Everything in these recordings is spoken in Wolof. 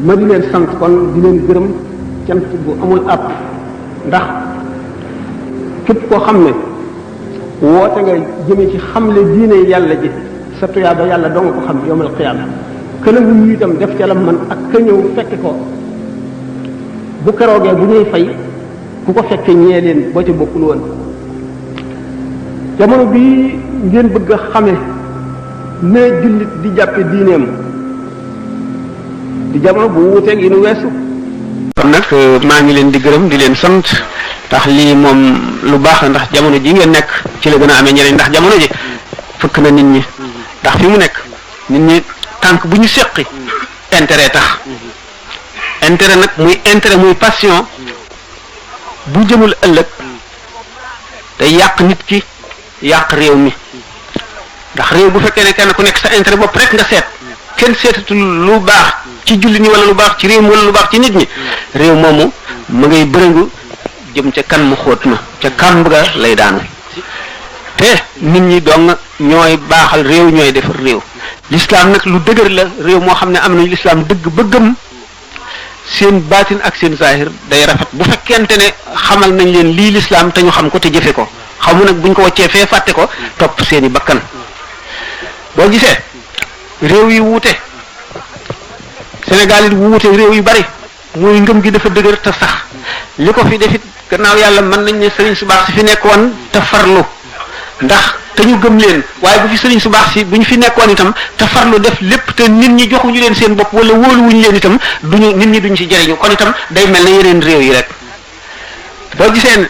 ma di leen sant kon di leen gërëm cant bu amul àpp ndax képp koo xam ne woote nga jëme ci xamle diine yàlla ji sa tuyaaba yàlla doo nga ko xam yowmal qiyaama këla wuñu itam def ca la man ak ka ñëw fekke ko bu keroogee bu ñuy fay ku ko fekke ñee leen boo ca bokkul woon jamono bii ngeen bëgg a xame ne jullit di jàppe diineem di jamono bu wuuteeg yi nu weesu. kon nag maa ngi leen di gërëm di leen sant ndax lii moom lu baax la ndax jamono ji ngeen nekk ci la gën a amee ñeneen ndax jamono ji fëkk na nit ñi ndax fi mu nekk nit ñi tànk bu ñu seqi intérêt tax intérêt nag muy intérêt muy passion bu jëmul ëllëg day yàq nit ki yàq réew mi ndax réew bu fekkee ne kenn ku nekk sa intérêt bopp rek nga seet kenn seetatul lu baax ci jullit ñi wala lu baax ci réew mi wala lu baax ci nit ñi réew moomu ma ngay bërëngu jëm ca kan mu xóot ma ca kàmb ga lay daanu te nit ñi dong ñooy baaxal réew ñooy defar réew l'islam nag lu dëgër la réew moo xam ne am nañu l'islam dëgg bëggam seen baatin ak seen zahir day rafet bu fekkente ne xamal nañ leen lii l'islam te ñu xam ko te jëfe ko xamu nag buñ ko waccee fee fàtte ko topp seeni bakkan boo gisee réew yi wuute Sénégal it wuute réew yu bari mooy ngëm gi dafa dëgër te sax li ko fi defit gannaaw yàlla mën nañ ne sëriñ su baax si fi nekkoon te farlu ndax te ñu gëm leen waaye bu fi sëriñ su baax si bu ñu fi nekkoon itam te farlu def lépp te nit ñi joxuñu leen seen bopp wala wóoluwuñu leen itam duñu nit ñi duñ ci jëriñu kon itam day mel ne yeneen réew yi rek boo gisee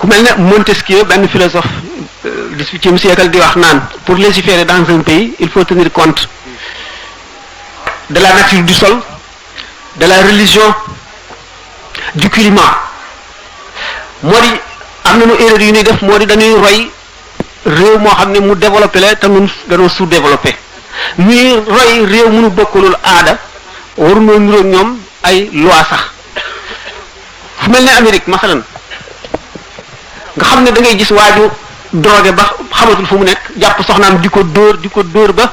ku mel ne Montesquieu benn philosophe XVIIIe siècle di wax naan pour légiférer dans un pays il faut tenir compte de la nature du sol de la religion du climat moo di am nañu erreur yu ñuy def moo di dañuy roy réew moo xam ne mu développé la te ñun dañoo sous-développé ñuy roy réew mënu bokkulul aada waruñoo niroog ñoom ay loi sax fu mel ne Amérique masalan nga xam ne da ngay gis waaju drogué ba xamatul fu mu nekk jàpp soxnaam di ko dóor ba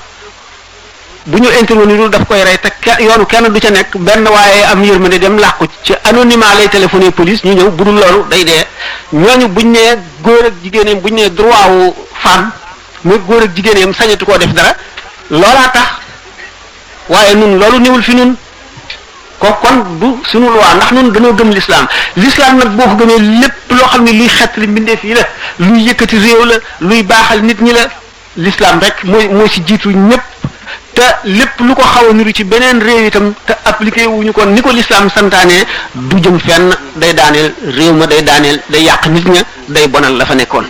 bu ñu intervenir daf koy rey te yoonu kenn du ca nekk benn waaye am yërmande dem làqu ci anonymat lay téléphoné police ñu ñëw bu dul loolu day dee ñooñu buñ nee góor ak jigéeneem buñ nee droit wu femme muy góor ak jigéeneem sañatu koo def dara loolaa tax waaye nun loolu néewul fi nun kon du suñu loi ndax nun dañoo gëm l'islam nag boo ko gëmee lépp loo xam ne luy xettali mbindeef yi la luy yëkkati réew la luy baaxal nit ñi la l'islam rek mooy si jiitu ñëpp te lépp lu ko xaw a niru ci beneen réew itam te appliqué wuñu ko ni ko l'islam santaane du jëm fenn day daaneel réew ma day yàq nit ña day bonal la fa nekkoon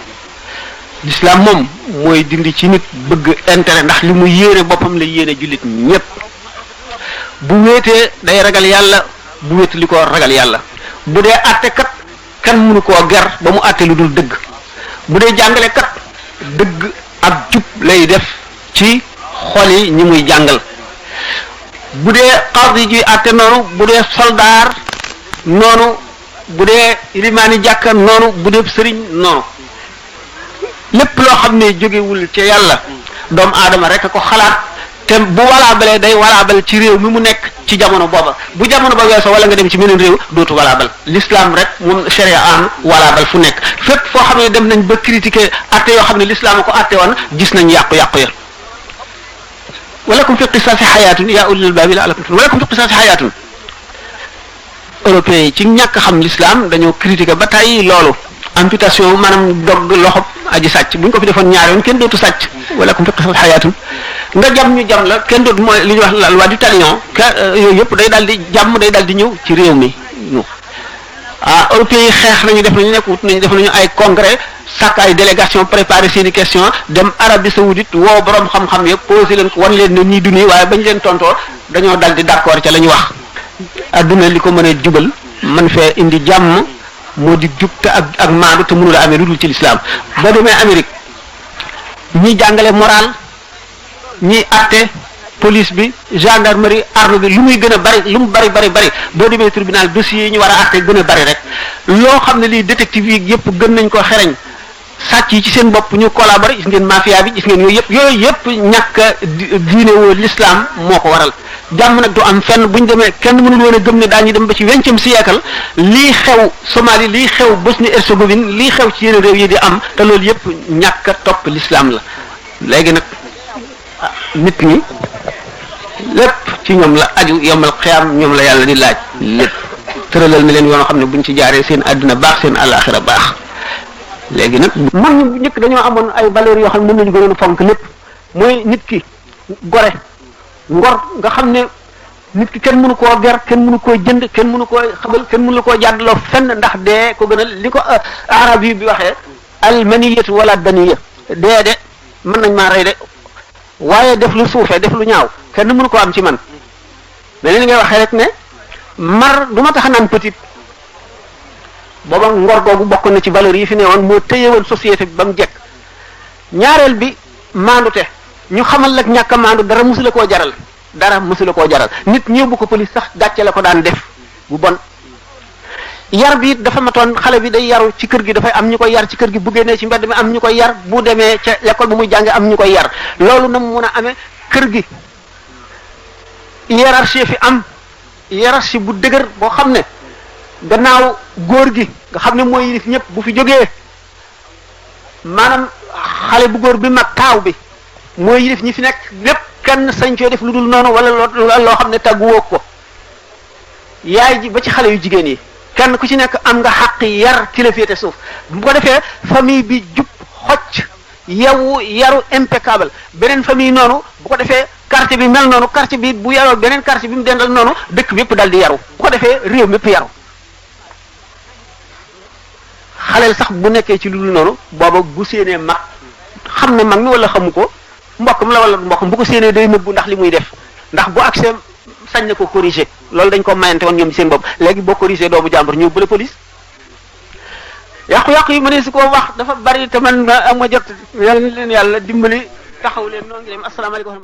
l'islam moom mooy dindi ci nit bëgg intérêt ndax li mu yéene boppam la yéene jullit ñépp bu wéetee day ragal yàlla bu wéet li ko ragal yàlla bu dee àtte kat kan mënu koo ger ba mu àtte lu dul dëgg bu dee jàngale kat dëgg ak jub lay def ci xol yi ñi muy jàngal bu dee xaadi ji àtte noonu bu dee soldaar noonu bu dee limaani jàkka noonu bu dee sëriñ noonu lépp loo xam ne jógewul ca yàlla doomu aadama rek a ko xalaat te bu walaabalee day walaabal ci réew mi mu nekk ci jamono booba bu jamono ba weesoo wala nga dem ci meneen réew dootu walaabal l'islam rek moom sharia an walaabal fu nekk fépp foo xam ne dem nañ ba critiquer atte yoo xam ne l'islam a ko atte woon gis nañ yàqu-yàqu ya walakum fi qisaasi xayaatun yaa ulil albaabi la'allakum turhamuun walakum fi qisaasi xayaatun européens yi ci ñàkk xam l'islam dañoo critiquer ba tey loolu amputation maanaam dog loxob aji sàcc bu ñu ko fi defoon ñaari yoon kenn dootu sàcc walakum fi qisaasi xayaatun nga jam ñu jam la kenn dootu mooy li ñuy wax la loi du talion yooyu yëpp day daal di jàmm day daal di ñëw ci réew mi européens yi xeex nañu def nañu ay congrès sàkk ay délégation préparé seeni question dem Arabie Saoudite woo borom xam-xam yëpp posé leen ko wan leen ne ñii du nii waaye bañ leen tontoo dañoo dal di d'accord ca la ñu wax adduna li ko mën a jubal man fee indi jàmm moo di jub te ak maandu te mënula amee lu dul ci l'islam boo demee Amérique ñi jàngale moral ñi atte police bi gendarmerie arme bi lu muy gën a bari lu mu bari boo demee tribunal dossiers yi ñu war a atte gën a bari rek loo xam ne lii détective yi yëpp gën nañ ko xereñ sàcc yi ci seen bopp ñu collaborer gis ngeen mafia bi gis ngeen yooyu yëpp ñàkk diine woo l'islam moo ko waral. jàmm nag du am fenn bu ñu demee kenn mënul woon a gëm ne daañu dem ba ci 20e siècle lii xew Somalie lii xew Bosnie-Herzégovine lii xew ci yeneen réew yi di am te loolu yëpp ñàkk a topp l'islam la. léegi nag nit ñi lépp ci ñoom la aju yombal xiyam ñoom la yàlla di laaj lépp tëralal na leen yoon xam ne buñ ci jaaree seen àddina baax seen àllaaxira baax. léegi nag mag ñi bu njëkk dañoo amoon ay valeurs yoo xam ne mën nañu gënoon a fonk lépp mooy nit ki gore ngor nga xam ne nit ki kenn mënu koo ger kenn mënu koo jënd kenn mënu koo xabal kenn mënu koo jàddaloo fenn ndax dee ko gënal li ko arab yi bi waxee almaniyatu wala daniya dee de mën nañ maa rey de waaye def lu suufee def lu ñaaw kenn mënu koo am ci man mais li ngay waxee rek ne mar du ma tax a naan petit booba ngor googu bokk na ci valeurs yi fi ne woon moo téyewoon société bi ba mu jekk ñaareel bi maandute ñu xamal la ñàkk a maandu dara musula koo jaral nit ñëw bu ko police sax gàcce la ko daan def bu bon yar bi dafa matoon xale bi day yaru ci kër gi dafay am ñu koy yar ci kër gi bu génnee ci mbedd mi am ñu koy yar bu demee ca l'école bu muy jànge am ñu koy yar loolu na mu mun a amee kër gi hiérarchie fi am hiérarchie bu dëgër boo xam ne gannaaw góor gi nga xam ne mooy yilif ñëpp bu fi jógee maanaam xale bu góor bi mag taaw bi mooy yilif ñi fi nekk lépp kenn sañ coo def lu dul noonu wala loo xam ne tàgguwoo ko yaay ji ba ci xale yu jigéen yi kenn ku ci nekk am nga xàq yar ki la féete suuf bu ko defee famille bi jub xocc yaru impeccable beneen famille noonu bu ko defee quartier bi mel noonu quartier bi bu yaroo beneen quartier bi mu dendal noonu dëkk bi yëpp dal di yaru bu ko defee réew mi yëpp yaru xaleel sax bu nekkee ci lu dul noonu booba bu séenee mag xam ne mag mi wala xamu ko mbokkam la wala mbokkam bu ko séenee day nëbbu ndax li muy def ndax bu accès sañ na ko corriger loolu dañ ko mayante woon ñoom ci seen bopp léegi boo corriger doomu jàmbur ñëw bu la police yàqu-yàqu yi ma ne si koo wax dafa bari te man am ma jot yàlla na leen yàlla dimbali taxaw leen noo ngi dem asalaamaaleykum